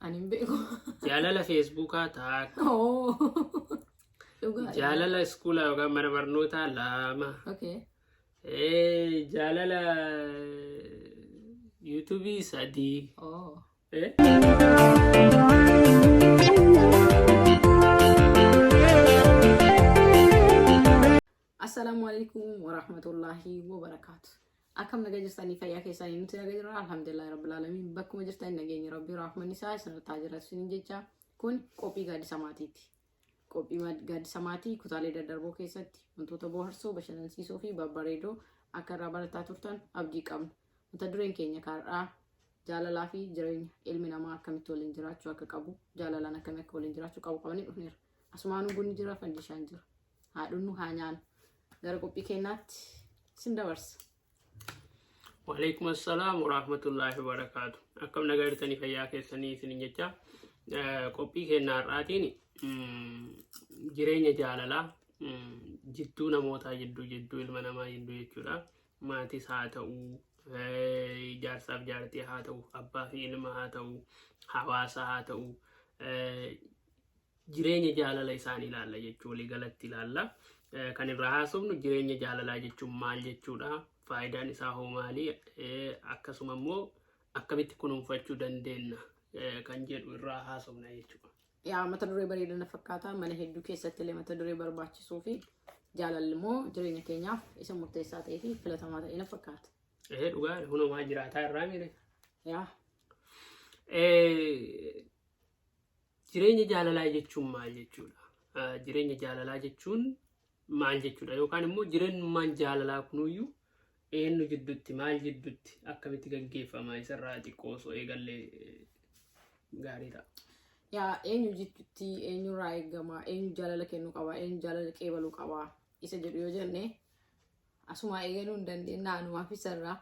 Ani hin beeku. Jaalala Feesbuukaa takka. Oh. Dhugaadha. Jaalala iskuulaa yookaan mana barnootaa lama. Okay. Jaalala yuutuubii sadii. Oh. Eh? Assalaamu alaikum warahmatullaahi wabarakaatu. Akkam nagaa jirtanii fayyaa keessanii nuti nagaa jirra alhamdulillahi rabbil aalamiin bakkuma jirtan nageenyi rabbii rahmanni isaa isinirratti haa jiraatu isiniin jecha kun qophii gaaddisa maatiiti. Qophii gaaddisa maatii kutaalee daddarboo keessatti wantoota bohaarsoo bashannansiisoo fi babbareedoo akka irraa barataa turtan abdii qabna. Mata dureen keenya kaar'aa jaalalaa fi jireenya ilmi namaa akkamitti waliin jiraachuu akka qabu jaalalaan akkamii akka waliin jiraachuu qabu qabanii dhufneera. Asumaanuu bunni jira fandishaan jira. Haa dhunnu haa nyaannu. Gara qophii keenyaatti isin dabarsa. Waalaikum assalaam warahmatullaahi wabarakaatu. Akkam nagaa jirtanii fayyaa keessanii isinin jecha qophii keenya har'aatiin jireenya jaalalaa jidduu namootaa jidduu jidduu ilma namaa jidduu jechuudha. Maatis haa ta'u, jaarsaaf jaartii haa ta'u, abbaa fi ilma haa ta'u, hawaasa haa ta'u, jireenya jaalala isaanii ilaalla jechuu walii galatti ilaalla. Kan irraa haasofnu jireenya jaalalaa jechuun maal jechuudha? Faayidaan isaa hoo maali? Akkasuma immoo akkamitti kunuunfachuu dandeenya kan jedhu irraa haasofna jechuudha. Yaa mata duree bareeda na fakkaata. Mana hedduu keessatti illee mata duree barbaachisuu fi jaalalli immoo jireenya keenyaaf isa murteessaa ta'ee fi filatamaa ta'e na fakkaata. Dhugaa hunumaa jiraataa irraa mire. Yaa Jireenya jaalalaa jechuun maal jechuudha? Jireenya jaalalaa jechuun maal jechuudha? Yookaan immoo jireenyummaan jaalalaa kunuyyuu eenyu jidduutti maal jidduutti akkamitti gaggeeffama isarraa xiqqoo osoo eegallee gaarii ta'a. Yaa eenyu jidduutti eenyurraa eegama eenyu jaalala kennuu qaba eenyu jaalala qeebaluu qaba isa jedhu yoo jenne asumaa eegaluu hin dandeenya anumaaf isarraa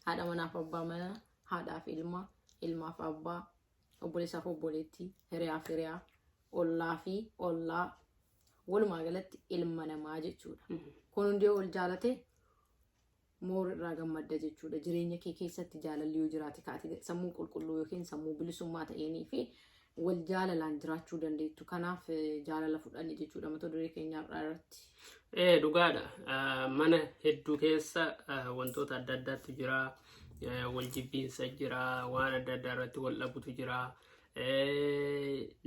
haadha manaaf abbaa manaa haadhaaf ilma ilmaaf abbaa obboleessaaf obboleettii, hiriyaaf hiriyaa, ollaa fi ollaa, walumaa galatti ilma namaa jechuudha. Kun hundi yoo wal jaalate moor irraa gammadda jechuudha. Jireenya kee keessatti jaalalli yoo jiraate kaati sammuu qulqulluu yookiin sammuu bilisummaa ta'eenii fi wal jaalalaan jiraachuu dandeettu. Kanaaf jaalala fudhanne jechuudha mata duree keenya har'aa irratti. Ee dhugaadha. Mana hedduu keessa wantoota adda addaatu jira. Wal jibbiinsa jira. Waan adda addaa irratti wal dhabutu jira.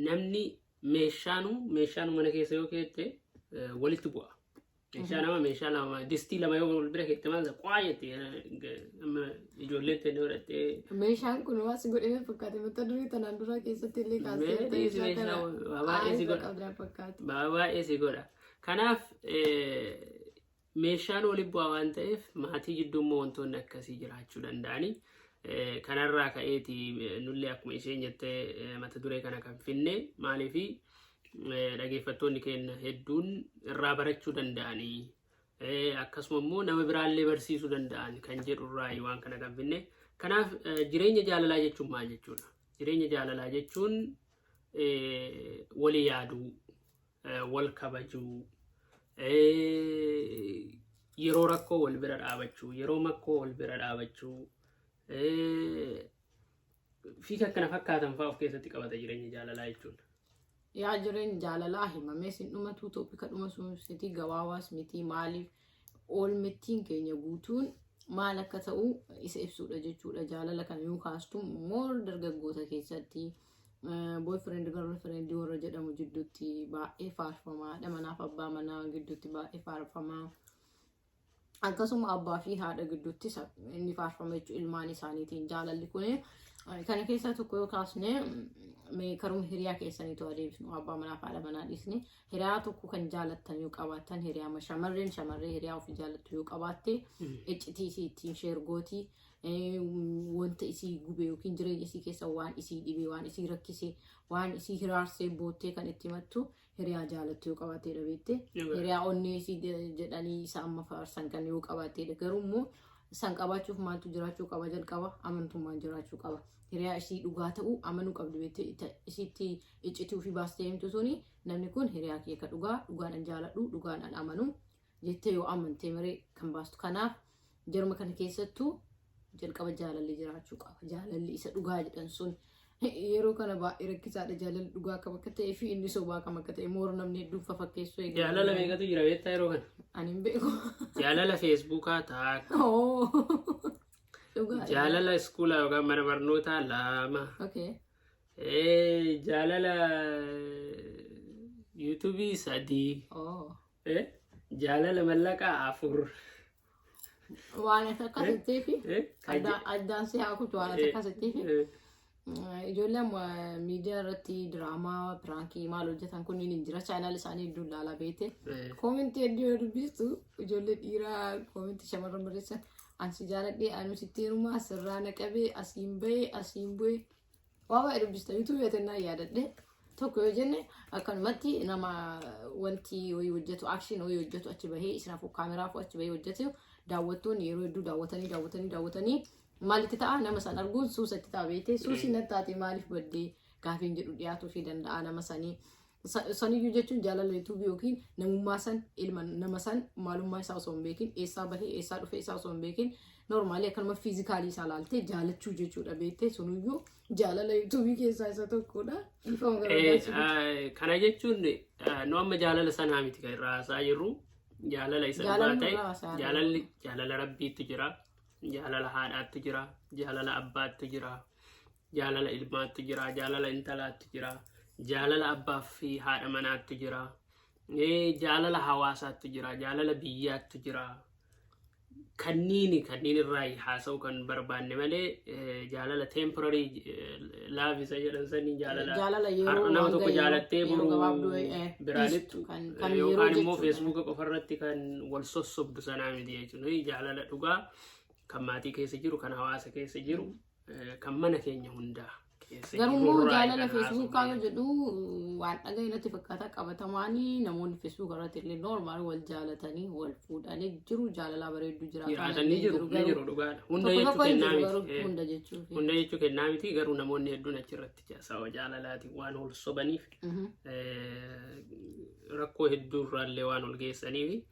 Namni meeshaanu meeshaanu mana keessa yoo keette walitti bu'a. Meeshaa nama meeshaa lama distii lama yoo wal bira keette maal qwaa jette amma ijoolleen ta'e godhattee. Meeshaan kun waan si godhee fakkaate mata duree tanaan dura keessatti illee kaasee Mee dhiisi meeshaa baay'ee si godha. qabdaa fakkaate. Baay'ee si godha. Kanaaf meeshaan walitti bu'aa waan ta'eef maatii jidduu immoo wantoonni akkasii jiraachuu danda'ani. Kanarraa ka'eeti nullee akkuma isheen jettee mata duree kana kan finne maaliifi dhageeffattoonni keenya hedduun irraa barachuu danda'anii akkasuma immoo nama biraallee barsiisuu danda'an kan jedhu irraa waan kana kan finne. Kanaaf jireenya jaalalaa jechuun maal jechuudha? Jireenya jaalalaa jechuun walii yaaduu, wal kabajuu, yeroo rakkoo wal bira dhaabachuu, yeroo makkoo wal bira dhaabachuu fi kan kana fakkaatan fa'aa of keessatti qabata jireenya jaalalaa jechuun. Yaa jireenya jaalalaa himamee sin dhumatu toopika dhuma sun miti gabaabaas miti maaliif oolmettiin keenya guutuun maal akka ta'u isa ibsuudha jechuudha. Jaalala kana yoo kaastu more dargaggoota keessatti boyfriend girlfriend warra jedhamu jidduutti baay'ee faarfama. Haadha manaaf abbaa manaa gidduutti baay'ee faarfama. Akkasuma abbaa fi haadha gidduuttis inni faarfama jechuudha ilmaan isaaniitiin jaalalli kun kana keessaa tokko yoo kaasne mee karuma hiriyaa keessaniitu adeemsinu abbaa manaaf haadha manaa dhiisne hiriyaa tokko kan jaalattan yoo qabaattan hiriyaa shamarreen shamarree hiriyaa ofii jaalattu yoo qabaatte iccitii isii ittiin share gootii wanta isii gube yookiin jireenya isii keessa waan isii dhibe waan isii rakkise waan isii hiraarsee boottee kan itti himattu hiriyaa jaalattu yoo qabaatteedha beekte. Hiriyaa onnee isii jedhanii isa amma faarsan kan yoo qabaatteedha. Garuu immoo san qabaachuuf maaltu jiraachuu qaba jalqaba amantummaan jiraachuu qaba. Hiriyaa isii dhugaa ta'uu amanuu qabdi beekte isiitti iccitii ofii baastee himtu suni namni kun hiriyaa kee ka dhugaa dhugaan an jaaladhu dhugaan an amanu jettee yoo amantee maree kan baastu. Kanaaf jarma kana keessattuu jalqaba jaalalli jiraachuu qaba. Jaalalli isa dhugaa jedhan sun Yeroo kana baay'ee rakkisaadha, jaalalli dhugaa akkam akka ta'ee fi inni sobaa akkam akka ta'e moora namni hedduun fafakkeessuu eegale. Jaalala meeqatu jira beektaa yeroo kana? Ani hin beeku. Jaalala Facebookaa takka. Oh. Dhugaadha. Jaalala iskuulaa yookaan mana barnootaa lama. Jaalala YouTubeii sadii. Oh. Jaalala mallaqaa afur. Waan akkasittii fi addaan si haa kutu, waan akkasittii fi ijoolleen miidiyaa irratti diraamaa, prankii maal hojjetan kunniin hin jira. Channel isaanii hedduu ilaalaa beekte. Commentii hedduu yoo dubbistu, ijoollee dhiiraa commentii shamarran barreessan, "Ansi jaaladhee, anu sitti heerumaa, sirraa na qabee, asiin bahee, asiin bu'ee," waa baay'ee dubbista. YouTubeii atennaa yaadadhe tokko yoo jenne, akkanumatti nama wanti wayii hojjetu, action wayii hojjetu, achi bahee isinaafuu kaameraafuu achi bahee hojjetu, daawwattoonni yeroo hedduu daawwatanii daawwatanii daawwatanii maalitti ta'a? Nama san arguun suusa itti ta'a beekte. Suusii natti taate, maaliif baddee gaafiin jedhu dhiyaatuu fi danda'a nama sanii. Saniyyuu jechuun jaalala YouTubeii yookiin namummaa san, ilma nama san maalummaa isaa osoo hin beekin, eessaa bahee eessaa dhufee isaa osoo hin beekin, normalii akkanuma physicalii isaa laaltee jaalachuu jechuudha beektee. Sunuyyuu jaalala YouTubeii keessaa isa tokkodha. Dhiifama garuu. Kana jechuun nu amma jaalala sanaa miti kan irraa haasaa jirru. Jaalala isa dhugaa Jaalalli ta'e irraa haasaa jirru. Jaalalli jaalala rabbiitu jira. Jaalala haadhaatu jira. Jaalala abbaattu jira. Jaalala ilmaattu jira. Jaalala intalaattu jira. Jaalala abbaa fi haadha manaattu jira. Jaalala hawaasaattu jira. Jaalala biyyaattu jira. Kanniin irraa haasa'u kan barbaanne malee, jaalala temporary love isa jedhan sanii, jaalala Jaalala yeroo har'a nama hanga tokko jaalattee yeroo boru gabaabduu biraanitti dhiistu kan yeroo yookaan immoo jechuudha. Facebooka qofarratti kan wal sossobdu sanaa miti jechuudha. Jaalala dhugaa kan maatii keessa jiru, kan hawaasa keessa jiru, kan mana keenya hundaa keessa Garuu immoo jirurraa jaalala kan Facebookaa yoo haasofne. jedhu waan dhagahe natti fakkaata. Qabatamaanii namoonni Facebook irratti illee normal wal jaalatanii wal fuudhanii jiru, jaalala bareedduu Jiraatan jiraatan ni jiru, ni jiru, dhugaadha. Hunda Tokko jechuu tokko hin kennaa jiru miti. garuu hunda jechuuf. Hunda jechuu kennaa miti, garuu namoonni hedduun achirratti sababa jaalalaatiin waan ol sobaniif, rakkoo hedduu irraallee waan ol geessaniif.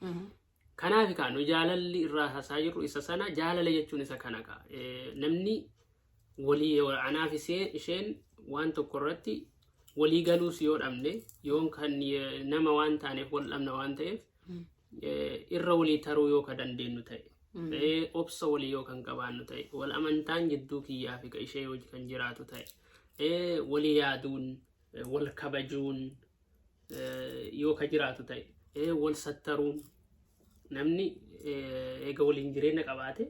Kanaaf kaa nu jaalalli irraa haasaa jirru isa sana, jaalala jechuun isa kana kaa. Namni walii anaaf isheen waan tokko irratti walii galuus yoo dhabne, yoon kan nama waan taaneef wal dhabna waan ta'eef, irra walii taruu yoo ka dandeenyu ta'e, obsa walii yoo kan qabaannu ta'e, wal amantaan jidduu kiyyaa fi ka ishee yoo kan jiraatu ta'e, walii yaaduun, wal kabajuun yoo ka jiraatu ta'e, wal sattaruun, namni eega waliin jireenya qabaate,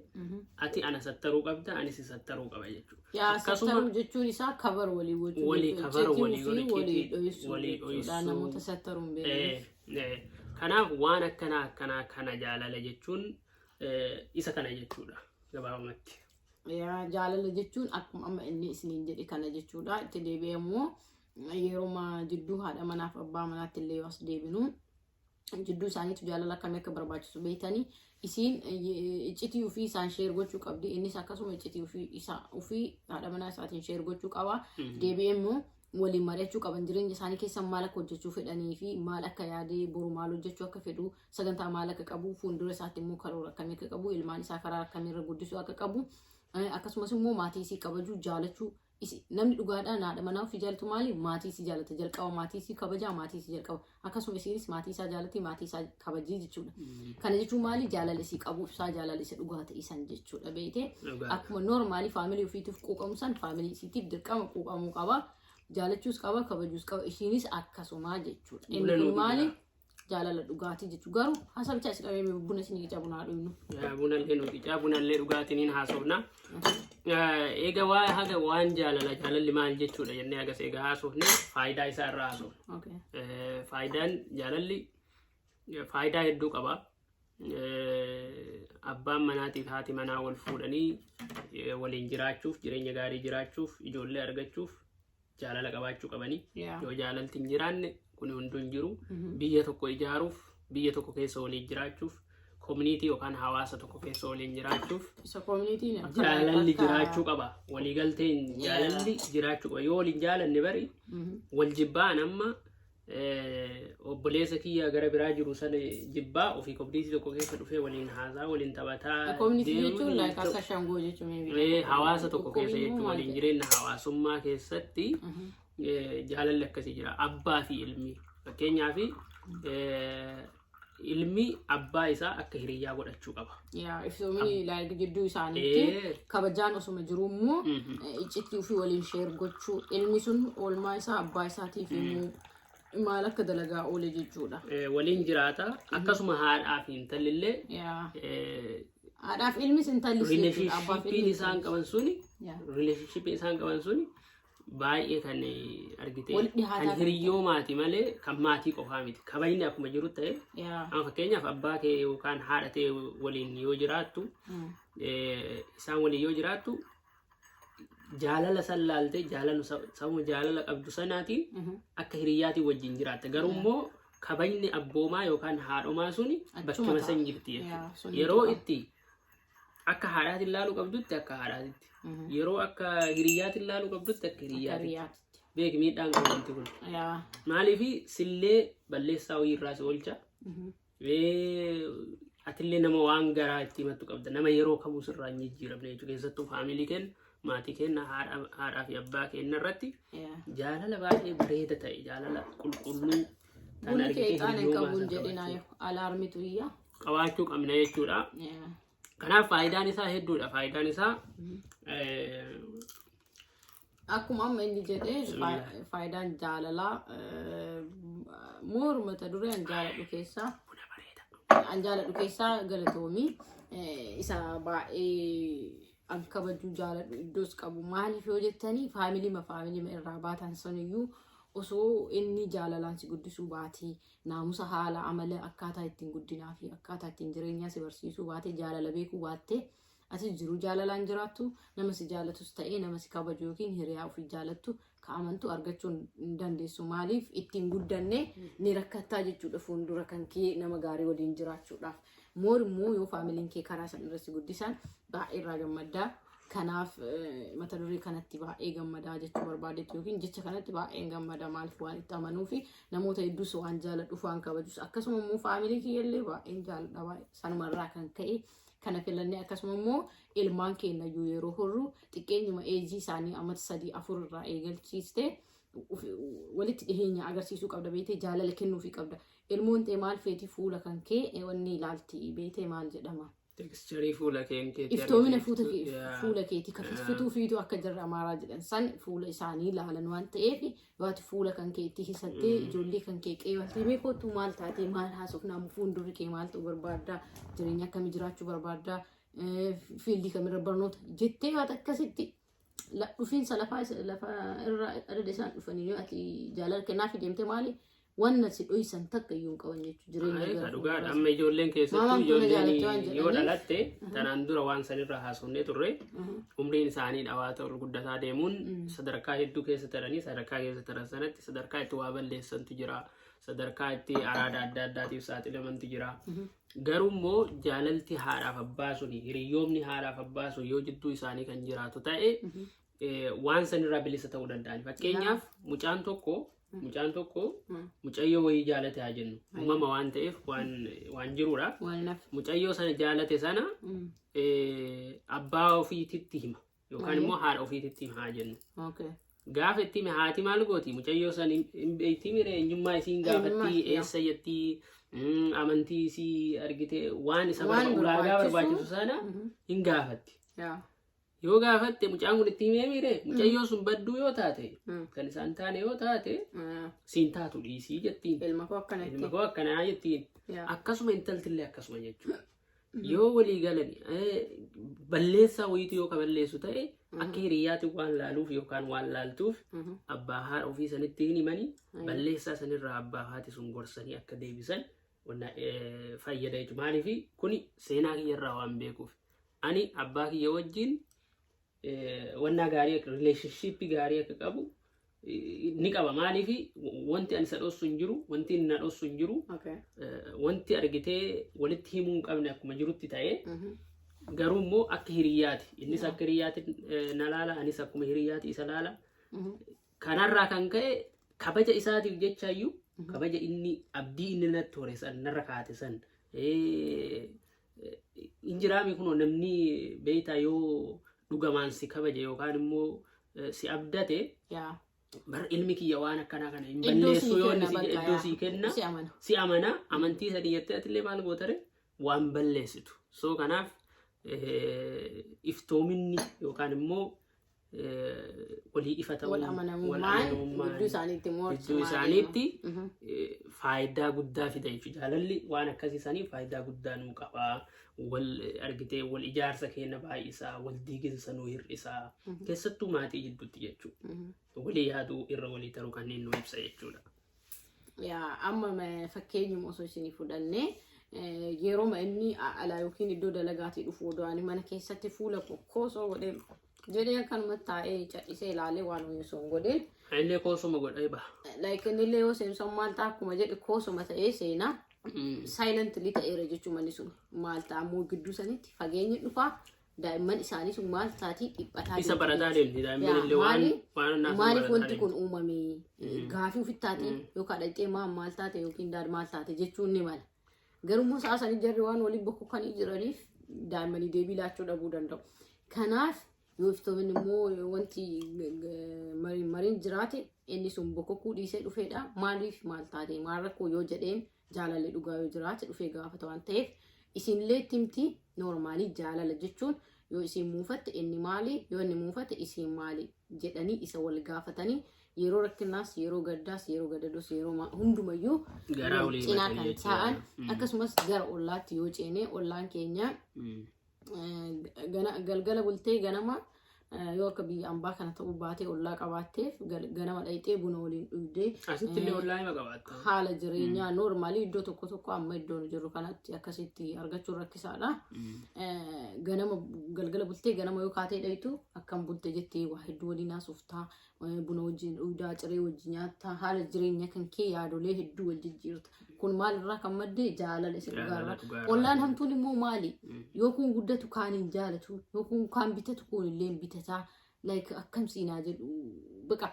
ati ana sattaruu qabda, anis si sattaruu qaba jechuudha. Yaa Akkasuma sattaruu jechuun isaa cover walii gochuu walii jechuudha. cover Icciitii walii ofii godhe, walii icciitii dho'isuu walii jechuudha. dho'isuu. Namoota sattaruun beekaniif. Kanaaf waan akkanaa akkanaa kana jaalala jechuun isa kana jechuudha gabaabumatti. Yaa, jaalala jechuun akkuma amma inni isiniin jedhe kana jechuudha. Itti deebi'ee immoo yeroo jidduu haadha manaaf abbaa manaatti illee yoo as deebinu, jidduu isaaniitu jaalala akkamii akka barbaachisu beektanii, isiin iccitii ofii isaan share gochuu qabdi, innis akkasuma iccitii ofii isaa ofii haadha manaa isaatiin share gochuu qaba. Deebi'ee immoo waliin mari'achuu qaban, jireenya isaanii keessa maal akka hojjechuu fedhanii fi maal akka yaadee, boru maal hojjechuu akka fedhu, sagantaa maal akka qabu, fuuldura isaatti immoo karoora akkamii akka qabu, ilmaan isaa karaa akkamiirra guddisuu akka qabu, akkasumas immoo maatii isii kabajuu, jaalachuu. Namni dhugaadhaan haadha manaa ofii jaalatu maali? Maatii isii jaalata jalqaba, maatii isii kabajaa, maatii isii jalqaba. Akkasuma isiinis maatii isaa jaalatti, maatii isaa kabajii jechuudha. Kana jechuun maali? Jaalala isii qabu ibsaa, jaalala isa dhugaa ta'e san jechuudha beekte. Akkuma normalii family ofiitiif quuqamu san, family isiitiif dirqama quuqamuu qaba, jaalachuus qaba, kabajuus qaba, isiinis akkasuma jechuudha. Inni kun maali? Jaalala dhugaatii jechuudha. Garuu haasabichaa isa qabee buna isinii qicaa, bunaa dhugnu. Bunallee nu qicaa, bunallee dhugaatiniin haasofna. Egaa waa haga waan jaalala, jaalalli maal jechuudha jennee hagas egaa haasofne, faayidaa isaa irraa haasofna. Faayidaan jaalalli faayidaa hedduu qaba. Abbaan manaatiif haati manaa wal fuudhanii waliin jiraachuuf, jireenya gaarii jiraachuuf, ijoollee argachuuf jaalala qabaachuu qabanii. Yoo jaalalti hin jiraanne kun hunduu hin jiru. Biyya tokko ijaaruuf, biyya tokko keessa waliin jiraachuuf, community yookaan hawaasa tokko keessa waliin jiraachuuf Isa communityn jaalalli jiraachuu qaba. Waliigalteen jaalalli jiraachuu qaba. Yoo waliin jaalanne bari wal jibbaan amma Obboleessa kiyya gara biraa jiru sana jibbaa ofii community tokko keessa dhufee waliin haasaa, waliin taphataa Community deemuun jechuun hin like ta'u. akka shangoo jechuun maybe. Hawaasa tokko keessa Qoqqoobinuu jechuun maal waliin jedha? jireenya hawaasummaa keessatti jaalalli akkasii jira. Abbaa fi ilmi, fakkeenyaaf, ilmi abbaa isaa akka hiriyyaa godhachuu qaba. Yaa, iftoomini like jidduu isaaniitti kabajaan osuma jiru immoo iccitii ofii waliin share gochuu, ilmi sun oolmaa isaa abbaa isaatiif himuu, maal akka dalagaa oole jechuudha. Waliin jiraata. Akkasuma haadhaa fi intallillee Haadhaaf ilmis intallis jechuudha. Abbaaf relationshippiin ilmi isaan qaban suni relationshippiin isaan qaban suni baay'ee kan argite walitti dhihaataa kan kan hiriyyoo maatii malee kan maatii qofaa miti. Kabajni akkuma jiru ta'e, amma fakkeenyaaf abbaa kee yookaan haadha ta'e waliin yoo jiraattu, isaan waliin yoo jiraattu, jaalala san laaltee, jaalala sabuma jaalala qabdu sanaatiin akka hiriyyaatiin wajjin jiraatta. Garuu immoo kabajni abboomaa yookaan haadhomaa suni Achuma bakkuma ta'a. san jirti jechuudha. Yaa, sun Yeroo tuqa. itti akka haadhaatiin laaluu qabdutti akka haadhaatitti. Yeroo akka hiriyyaatiin laaluu qabdutti akka Akka hiriyyaatitti. hiriyaatitti. Beeki, miidhaan qabu wanti kun. Maaliif sillee balleessaa wayii irraa si oolcha. Atillee nama waan garaa itti himattu qabda. Nama yeroo kamuu sirraa hin jijjiiramne jechuudha. Keessattuu family keenya, maatii keenya, haadhaa fi abbaa keenya irratti jaalala baay'ee bareeda ta'e, jaalala qulqulluu tan Bunni kee argitee ixaana hin hiriyyoomaa qabu hin san jedhinaa, alarmitu iyya. qabaachuu qabna jechuudha. Kanaaf faayidaan isaa hedduudha. Faayidaan isaa Akkuma amma inni jedhee, Bismillah. faayidaan jaalalaa more mata duree an jaaladhu keessaa buna bareeda. An jaaladhu keessaa, galatoomii, isa baay'ee an kabajuu jaaladhu, iddoos qabu. Maaliif yoo jettanii, family irraa baatan saniyyuu osoo inni jaalalaan si guddisuu baatee, naamusa, haala, amala, akkaataa ittiin guddinaa fi akkaataa ittiin jireenyaa si barsiisuu baatee, jaalala beekuu baattee, atis jiruu jaalalaan jiraattu, nama si jaalatus ta'ee nama si kabaju yookiin hiriyaa ofii jaalattu ka amantu argachuu hin dandeessu. Maaliif ittiin guddanne ni rakkattaa jechuudha fuuldura kan kee nama gaarii waliin jiraachuudhaaf. More immoo yoo familyn kee karaa san irra si guddisan baay'ee irraa gammaddaa. Kanaaf mata duree kanatti baay'ee gammadaa jechuu barbaadetti yookiin jecha kanatti baay'een gammada. Maaliif waan itti amanuu fi namoota hedduus waan jaaladhuuf, waan kabajus, akkasuma immoo family kiyyallee baay'een jaaladha. Baay'ee sanumarraa kan ka'e kana filannee. Akkasuma immoo ilmaan keenya iyyuu yeroo horru xiqqeenyuma eejii isaanii amata 3, 4 irraa eegalchiiste walitti dhiheenya agarsiisuu qabda, beetee jaalala kennuufii qabda. Ilmoon ta'e maal feeti? Fuula kan kee wanni ilaalti, beetee maal jedhama? Texture fuula keetii Iftoomina argisiiftu. Fuula keetii kafifituu fiitu akka jarri Amaaraa jedhan san fuula isaanii ilaalan waan ta'eef, waati fuula kan kee itti hisattee ijoollee kan kee qeebaltee, mee kootu, maal taatee, maal haasofnaa, fuuldurri kee maal ta'uu barbaaddaa, jireenya akkamii jiraachuu barbaaddaa, field kamirra barnoota jettee, waan akkasitti dhufiinsa lafaa lafa irra adada isaan dhufanii yoo ati jaalala kennaaf deemte, maali wanna si dhoysan takka iyyuu hin qaban jechuudha jireenya gara Dhugaadha. fuulduraas. Amma ijoolleen keessattuu Maamaan kun na jaalatti waan ijoolleen yoo jedhaniif. dhalatte, tanaan dura waan sanirra haasofnee turre, umriin isaanii dhawaata ol guddataa deemuun sadarkaa hedduu keessa taranii, sadarkaa keessa taran sanatti sadarkaa itti waa balleessantu jira, sadarkaa itti araada adda addaatiif saaxilamantu jira. Garuu immoo jaalalti haadhaaf abbaa suni, hiriyyoomni haadhaaf abbaa sun yoo jidduu isaanii kan jiraatu ta'e, waan sanirraa bilisa ta'uu danda'an. Fakkeenyaaf mucaan tokko mucayyoo wayii jaalate haa jennu, uumama waan ta'eef waan jirudha. Waan naaf. Mucayyoo sana jaalate sana abbaa ofiititti hima yookaan immoo haadha ofiititti hima haa jennu. Gaafa itti hime haati maal gooti? Mucayyoo san hin beekti mire, eenyummaa isiin Eenyummaa gaafatti, isii, eessa jettii, amantii isii argite, waan isa Waan ulaagaa barbaachisu. barbaachisu sana hin gaafatti. Yoo gaafatte, mucaan kun itti himee mire, mucayyoo sun badduu yoo taate, kan isaan taane yoo taate, siin taatu dhiisii jettiin. Ilma koo akkanatti. Ilma koo akkanaa jettiin. Akkasuma intaltillee akkasuma jechuudha. Yoo walii galan, balleessaa wayiitu yoo ka balleessu ta'e, akka hiriyyaatti waan laaluuf yookaan waan laaltuuf abbaa haadha ofii sanitti hin himanii, balleessaa sanirraa abbaa haati sun gorsanii akka deebisan wanna fayyada jechuudha. Maaliif kuni seenaa kiyyarraa waan beekuuf. Ani abbaa kiyya wajjin wannaa gaarii akka relationship gaarii akka qabu ni qaba. Maaliif wanti ani isa dhossu hin jiru, wanti inni na dhossu hin jiru, wanti argitee walitti himuu hin qabne akkuma jirutti ta'ee, garuu immoo akka hiriyyaati. Innis akka hiriyyaati na laala, anis akkuma hiriyyaati isa laala. Kanarraa kan ka'e kabaja isaatiif jechayyuu Kabaja inni, abdii inni natti hore san, narra kaate san injiraami. Kunoo namni beeytaa yoo dhugamaan si kabaje yookaan immoo si abdate, bar ilmi kiyya waan akkanaa kana hin Iddoo balleessu sii yoo inni kenna si bakka iddoo yaa. sii kenna, Si amana. Si amana. Amantii sadii jettee atillee maal gootare waan balleessitu. So kanaaf iftoominni yookaan immoo walii ifa ta'uun, Wal wal amanamummaan amanamummaan gidduu isaaniitti immoo gidduu cimaa isaaniitti deema. Faayidaa guddaa fida jechuudha. Jaalalli waan akkasii sanii faayidaa guddaa nuu qaba. Wal argitee wal ijaarsa keenya baay'isaa, wal diiginsa nuu hir'isaa. Keessattuu maatii jidduutti jechuudha. Walii yaaduu irra walii taruu kanneen nu ibsa jechuudha. Yaa, amma fakkeenyuma osoo isinii fudhannee, yeroo inni alaa yookiin iddoo dalagaatii dhufu, odoo ani mana keessatti fuula koosoo godhee jedhee akkanumatti taa'ee callisee ilaalee waan osoo hin godhin. Illee koosuma godhee baha. Like innillee yoo seensan maal ta'a, akkuma jedhe koosuma ta'ee seenaa, silently ta'eera jechuun manni sun maal ta'a ammoo gidduu sanitti fageenyi dhufaa, daa'imman isaanii sun maal taatii dhiphataa Isa deemti barataa jechuudha. deemti daa'imman Yaa, illee waan waan naaf maaliif barataa wanti deemti. kun uumame gaafii ofitti taate yookaan dhaqxee maal maal taate yookiin dad maal taate jechuun ni mala. Garuu immoo sa'a sanii jarri waan waliin bokkokanii jiraniif daa'immanii deebii laachuu dhabuu danda'u. Kanaaf yoo iftoomin immoo wanti mariin jiraate, inni sun bokkokuu dhiisee dhufeedha. Maaliif, maal taate, maal rakkoo yoo jedheen, jaalalli dhugaa yoo jiraate dhufee gaafata waan ta'eef isinillee itti himti. Normally jaalala jechuun yoo isin muufatte inni maali, yoo inni muufate isin maali jedhanii isa wal gaafatanii, yeroo rakkinaas, yeroo gaddaas, yeroo gadadoos, yeroo hundumayyuu Garaa wal walii cinaa himatanii kan jechuudha. ta'an. Akkasumas gara ollaatti yoo ceene, ollaan keenya galgala bultee ganama yoo akka biyya ambaa kana ta'uu baatee ollaa qabaatteef, ganama dhayxee buna waliin dhugdee Asitti illee ollaa hima qabaatta. Haala jireenyaa normally iddoo tokko tokko, amma iddoo nu jirru kanatti akkasitti argachuun rakkisaadha. Ganama galgala bultee ganama yoo kaatee dhayitu, akkam bulte jettee waa hedduu waliin haasoftaa, buna wajjin dhugdaa, ciree wajjin nyaattaa, haala jireenya kan kee yaadolee hedduu wal jijjiirta. Kun maalirraa kan madde? Jaalala isa Jaalala dhugaarraa. dhugaarraa. Ollaan hamtuun immoo maali? Yoo kun guddatu kaan hin jaalatu, yoo kun kaan bitatu kun illee hin bitataa. Like akkam siinaa jedhu, baqa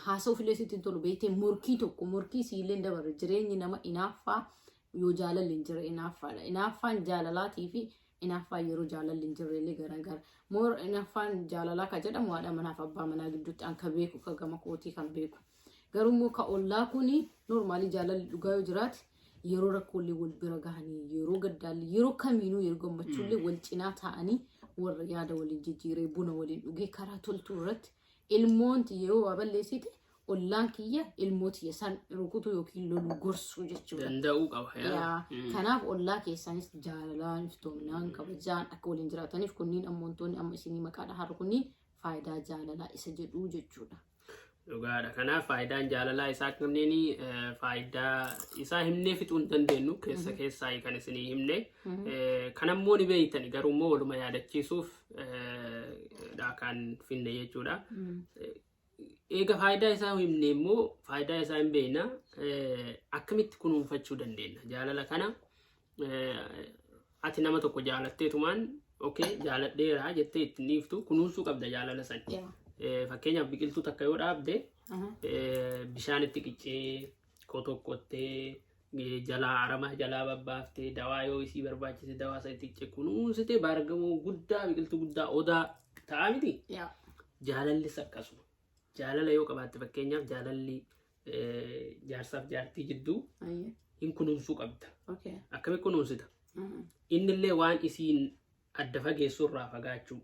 haasa'uuf illee sitti hin tolu beektee, morkii tokko morkii siillee hin dabarre. Jireenyi nama inaaffaa yoo jaalalli hin jirre inaaffaadha. Inaaffaan jaalalaatii fi inaaffaan yeroo jaalalli hin jirre illee garaagara. More inaaffaan jaalalaa ka jedhamu haadha manaaf abbaa manaa gidduutti an ka beeku, ka gama kootii kan beeku. Garuu immoo ka ollaa kuni normally jaalalli dhugaa yoo jiraate, yeroo rakkoolee wal bira gahanii, yeroo gaddaallee, yeroo kamiinuu, yeroo gammachuullee wal cinaa taa'anii, warra yaada waliin jijjiiree, buna waliin dhugee, karaa toltuu irratti ilmoon tiyya yoo waa balleessite, ollaan kiyya ilmoo tiyya san rukutuu yookiin loluu gorsuu jechuudha. Danda'uu qaba. Yaa. Yaa, kanaaf ollaa keessanis jaalalaan, iftoominaan, kabajaan akka waliin jiraataniif kunniin ammoo wantoonni amma isinii maqaadha har'a kunniin faayidaa jaalalaa isa jedhuu jechuudha. Dhugaadha. Kanaaf faayidaan jaalalaa isaa kanneen faayidaa isaa himnee fixuu hin dandeenyu, keessa keessaa kan isinii himne. Kanammoo ni beeytani, garuu immoo waluma yaadachiisuuf dha kan finne jechuudha. Eega faayidaa isaa himne immoo, faayidaa isaa hin beekna, akkamitti kunuunfachuu dandeenya jaalala kana? Ati nama tokko jaalatteetumaan okay jaaladheera jettee ittiin dhiiftu, kunuunsuu qabda jaalala san. Fakkeenyaaf biqiltuu takka yoo dhaabde, bishaan itti qiccee, kotokkottee, jalaa aramaa jalaa babbaaftee, dawaa yoo isii barbaachise dawaa isa itti qiccee kunuunsitee, baargamoo guddaa, biqiltuu guddaa odaa ta'a miti. Jaalallis akkasuma. Jaalala yoo qabaatte, fakkeenyaaf jaalalli jaarsaaf jaartii jidduu hin kunuunsuu qabda. Akkamitti kunuunsita? Innillee waan isiin adda fageessu irraa fagaachuu.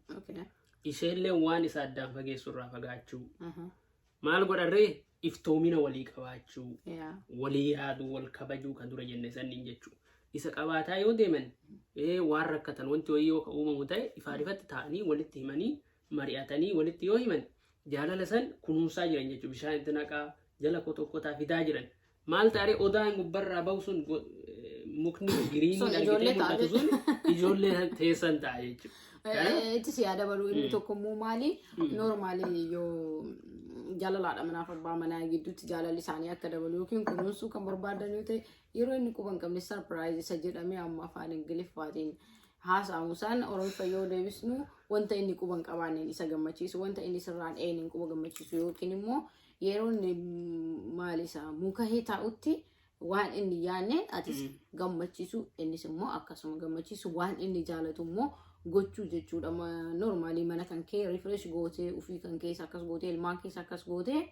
Isheellee waan isa addaan fageessu irraa fagaachuu. Maal godharree? Iftoomina walii qabaachuu. Walii yaaduu, wal kabajuu kan dura jenne sanniin jechuudha. Isa qabaataa yoo deeman, waan rakkatan wanti wayii yoo ka uumamu ta'e, ifaan ifatti ta'anii walitti himanii, mari'atanii walitti yoo himan, jaalala san kunuunsaa jiran jechuudha. Bishaan itti naqaa, jala kotokkotaa fidaa jiran. Maal taaree odaan gubbarraa bahu sun, mukni green Sun argitee ijoollee ta'a mul'atu sun ijoollee teessan ta'a jechuudha. Itti si yaada baruu inni tokko immoo maali? Normally yoo jaalalaadha manaaf abbaa manaa gidduutti jaalalli isaanii akka dabalu yookiin kunuunsuu kan barbaadan yoo ta'e, yeroo inni quba hin qabne surprise isa jedhamee amma afaan Ingiliffaatiin haasa'amu san Oromiffa yoo deebisnu, wanta inni quba hin qabaanneen isa gammachiisu, wanta inni sirraan eeniin quba gammachiisu, yookiin immoo yeroo inni Maal isaa mukahee taa'utti waan inni yaadne atis gammachiisu, innis immoo akkasuma gammachiisu, waan inni jaalatu immoo gochuu jechuudha. Normally mana kan kee refresh gootee, ofii kan keessa akkas gootee, ilmaan keessa akkas gootee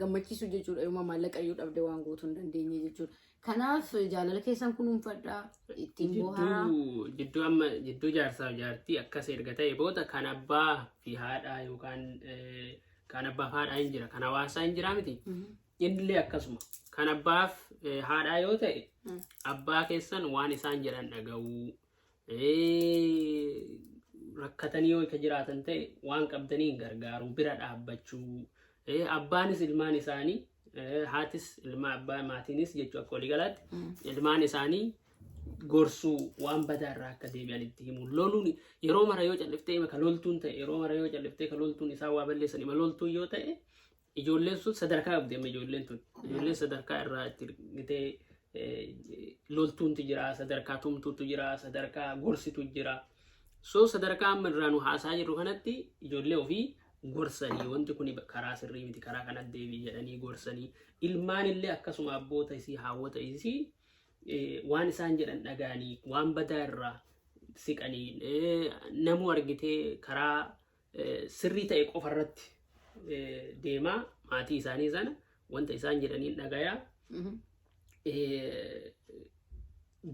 gammachiisu jechuudha. Yooma maallaqa iyyuu dhabde waan gootuu hin dandeenye jechuudha. Kanaaf jaalala keessan kunuunfadhaa, ittiin bohaaraa. Jidduu amma jidduu jaarsaaf jaartii akkas erga ta'e booda kan abbaa fi haadhaa yookaan kan abbaa fi haadhaa hin jira, kan hawaasaa hin jira miti. Innillee akkasuma kan abbaaf haadhaa yoo ta'e abbaa keessan waan isaan jedhan dhaga'uu, rakkatanii yoo ka jiraatan ta'e waan qabdaniin gargaaruu, bira dhaabbachuu, abbaanis ilmaan isaanii, haatis ilma abbaa maatiinis jechuu, akka waliigalaatti ilmaan isaanii gorsuu, waan badaa irraa akka deebi'an itti himu. Loluun yeroo mara yoo calliftee ima ka loltuun ta'e, yeroo mara yoo calliftee ka loltuun isaan waa balleessan ima loltuun yoo ta'e, ijoolleen sun sadarkaa qabdi. Amma ijoolleen tun ijoolleen sadarkaa irraa itti gitee loltuuntu jira, sadarkaa tumtuutu jira, sadarkaa gorsitu jira. So sadarkaa amma irraa nu haasaa jirru kanatti ijoollee ofii gorsanii, wanti kun karaa sirrii miti, karaa kanatti deebii jedhanii gorsanii, ilmaan illee akkasuma abboota isii, haawwota isii waan isaan jedhan dhagaanii, waan badaa irraa siqanii, namuu argitee karaa sirrii ta'e qofa irratti deemaa, maatii isaanii sana wanta isaan jedhaniin dhagayaa,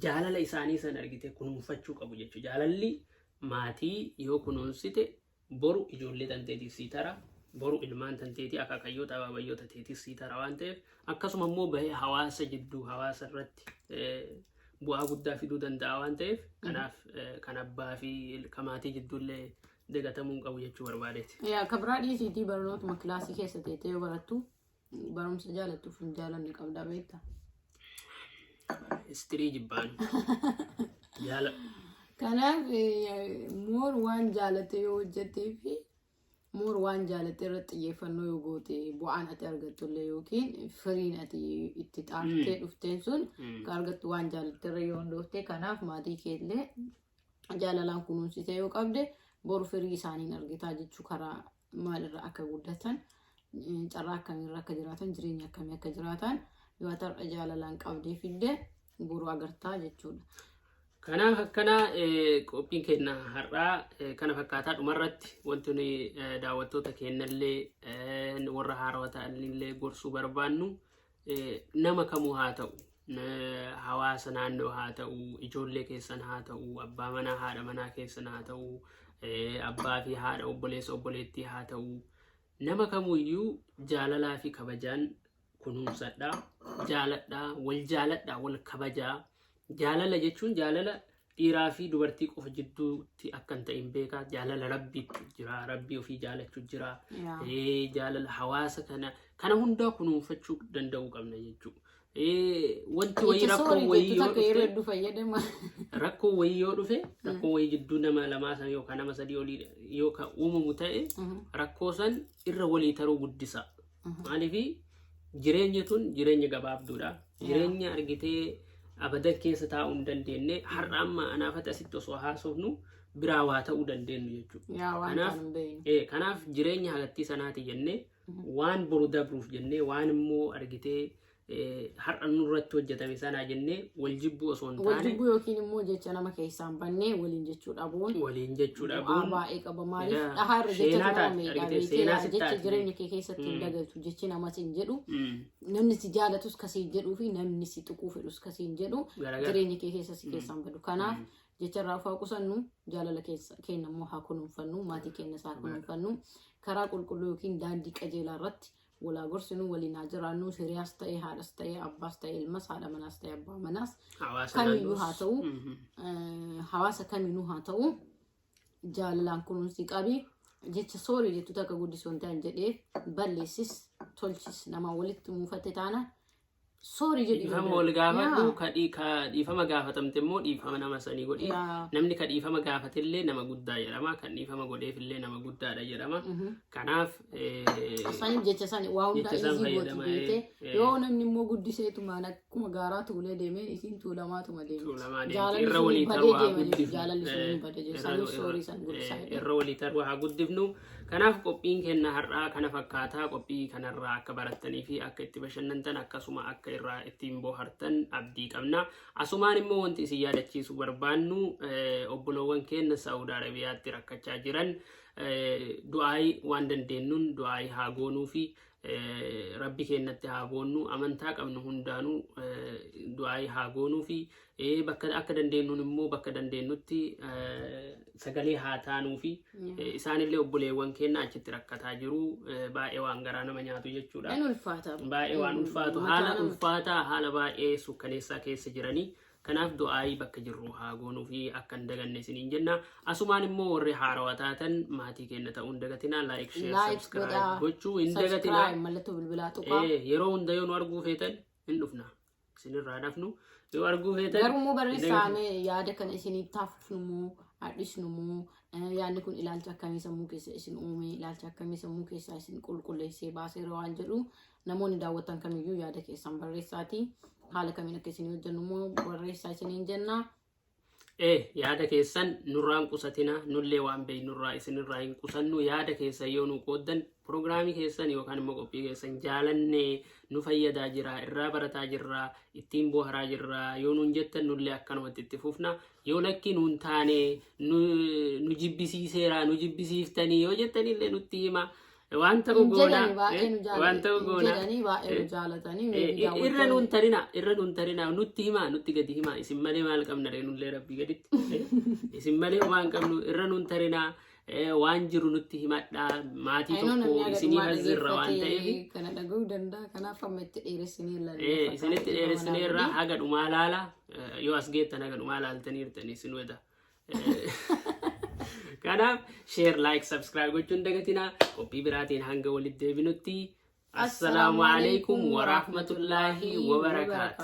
jaalala isaanii sana argitee kunuunfachuu qabu jechuudha. Jaalalli maatii yoo kunuunsite boru ijoollee tanteetiif sii tara, boru ilmaan tanteetii, akaakayyoota abaabayyoota teetiif sii tara waan ta'eef, akkasuma immoo bahee hawaasa jidduu, hawaasa irratti bu'aa guddaa fiduu danda'a waan ta'eef, kanaaf kan abbaa fi kan maatii jidduullee dagatamuu hin qabu jechuu barbaadeeti. Yaa kabraa dhiisiitii barnootuma kilaasii keessa teessee yoo barattu barumsa jaalattuuf hin jaalanne qabdaa beektaa? History jibbaan jaala. Kanaaf more waan jaalatte yoo hojjettee fi more waan jaalatte irratti xiyyeeffannoo yoo goote, bu'aan ati argattullee yookiin firiin ati itti xaartee dhufteen sun kan argattu waan jaalatte irra yoo hundoofte. Kanaaf maatii keellee jaalalaan kunuunsitee yoo qabde boru firii isaaniin argitaa jechuu. Karaa maalirra akka guddatan, carraa akkamiirra akka jiraatan, jireenya akkamii akka jiraatan yoo ati har'a jaalalaan qabdee fidde boru agartaa jechuudha. Kanaaf akkana qophiin keenya har'aa kana fakkaataa. Dhumarratti wanti nuyi daawwattoota keenyallee, warra haarawaa ta'anillee gorsuu barbaannu, nama kamuu haa ta'u, hawaasa naannoo haa ta'u, ijoollee keessan haa ta'u, abbaa manaa haadha manaa keessan haa ta'u, abbaa fi haadha, obboleessa obboleettii haa ta'u, nama kamuyyuu jaalalaa fi kabajaan kunuunsadhaa, jaaladhaa, wal jaaladhaa, wal kabajaa. Jaalala jechuun jaalala dhiiraa fi dubartii qofa jidduutti akka hin ta'in beekaa. Jaalala rabbiitu jira, rabbii ofii jaalachuu jira. Jaalala hawaasa kana hundaa kunuunfachuu danda'uu qabna jechuudha. Wanti wayii rakkoo wayii yoo takka yeroo dhufe hedduu fayyadama. Rakkoo wayii yoo dhufe, rakkoo wayii jidduu nama lamaa san yookaan nama sadii olii yoo kan uumamu ta'e, rakkoo san irra walii taruu guddisa. Maaliifi jireenya tun jireenya gabaabduudha. Jireenya argitee abadan keessa taa'uu hin dandeenye. Har'a amma anaafatti asitti osoo haasofnu biraa waa ta'uu dandeenyu jechuudha. Yaa waan Kanaaf ta'an hin beeknu. Kanaaf jireenya hagattii sanaati jennee waan boru dabruuf jennee, waan immoo argitee har'a nurratti hojjetame sanaa jennee wal jibbuu osoo hin Wal taane jibbuu yookiin immoo jecha nama keessaan bannee waliin jechuu dhabuun waliin jechuu bu'aa dhabuun baay'ee qaba. Maaliif Egaa, dhahaa irra jecha seenaa nama taate, miidhaa argite, beekee seenaa yaa sitti jecha taate. jireenya kee keessatti hin dagatu. Jechi nama siin jedhu, namni si jaalatus kasiin jedhuu fi namni si tuquu fedhus kasiin jedhu Garagara. jireenya kee keessa si keessaan badu. Kanaaf jecha irraa of haa qusannu, jaalala keessa keenya immoo haa kunuunfannu, maatii keenyas haa kunuunfannu. Karaa qulqulluu yookiin daandii qajeelaa irratti walaa gorsinu, waliin haa jiraannu. Hiriyaas ta'e, haadhas ta'e, abbaas ta'e, ilmas, haadha manaas ta'e, abbaa manaas Hawaasa kamiyyuu naannoos. haa ta'u, hawaasa kamiinuu haa ta'u, jaalalaan kunuunsi qabi. Jecha sorry jettu takka guddisoo hin ta'an jedhee balleessis tolchis nama walitti muufate taana sorry jedhi. Dhiifama wal gaafadhu, ka dhiifama gaafatamte immoo dhiifama nama sanii godhi. Namni ka dhiifama gaafatellee nama guddaa jedhama. Kan dhiifama godheefillee nama guddaadha jedhama. Kanaaf Saniif jecha sani waa hundaa jecha san easy gooti fayyadama, beekte. Yoo namni immoo guddiseetumaan akkuma gaaraa tuulee deemee isiin tuulamaatuma deemti. Tuulamaa deemti. Jaalalli Irra sun walii badee taruu haa deema jechuudha. guddifnu. Jaalalli sun hin bade jechuudha. Saniif sorry san guddisaa jedhee. Irra walii taruu haa guddifnu. Kanaaf qophiin keenya har'aa kana fakkaataa. Qophii kanarraa akka barattanii fi akka itti bashannantan, akkasuma akka irraa ittiin bohaartan abdii qabna. Asumaan immoo wanti isin yaadachiisuu barbaannu, obboloowwan keenya Saawud Arabiyaatti rakkachaa jiran du'aayii waan dandeenyuun du'aayii haa goonuu fi Rabbi keenyatti haa boonnu. Amantaa qabnu hundaanuu du'aayii haa goonuu fi bakka akka dandeenyuun immoo bakka dandeenyutti sagalee haa taanuu fi isaanillee obboleewwan keenya achitti rakkataa jiru. Baay'ee waan garaa nama nyaatu jechuudha. Hin ulfaata. Baay'ee waan ulfaatu, haala ulfaataa, haala baay'ee sukkaneessaa keessa jiranii. Kanaaf du'aayii bakka jirru haa goonuu fi akka hin daganne isiniin jenna. Asumaan immoo warri haarawaa taatan maatii keenya ta'uu hin dagatinaa. Like, share, subscribe gochuu hin dagatinaa. Mallattoo bilbilaa tuqaa. Yeroo hunda yoo nu arguu feetan hin dhufna. Isinirraa dafnu yoo arguu feetan. Garuu immoo barreessaame yaada kana isinii taafnu haadhisnu moo, yaadni kun ilaalcha akkamii sammuu keessa isin uume, ilaalcha akkamii sammuu keessaa isin qulqulleessee baaseera waan jedhu, namoonni daawwatan kamiyyuu yaada keessan barreessaati. Haala kamiin akka isinii hojjennu immoo barreessaa isiniin jenna. Yaada keessan nurraan qusatina. Nullee waan beeknurraa isinirraa hin qusannu. Yaada keessan yoo nu qooddan, piroogiraamii keessan yookaan immoo qophii keessan jaalannee, nu fayyadaa jira, irraa barataa jirra, ittiin boharaa jirra yoo nuun jettan, nullee akkanumatti itti fufna. Yoo lakki nuun taane, nu jibbisiiseera, nu jibbisiiftanii yoo jettanillee nutti hima. Waan ta'u goona. Waan ta'u goona. Jedhanii baay'ee nu jaalatanii. Irra nuun tarina, irra nuun tarina, nutti hima, nutti gadi hima. Isin malee maal qabna ree nullee Rabbii gaditti? Isin malee waan qabnu, irra nuun tarina, waan jiru nutti himadhaa. Maatii tokko isinii hazirra waan ta'eef. Kana dhaga'uu danda'a. Kanaaf amma itti dheeressinee. Isinitti dheeressineerra. Haga dhumaa laala. Yoo as geettan haga dhumaa laaltaniirtanii isin weda. Kanaaf share, like, subscribe gochuun dagatinaa. Qophii biraatiin hanga walitti deebinutti, assalaamu alaikum warahmatullaahi wabarakaatu.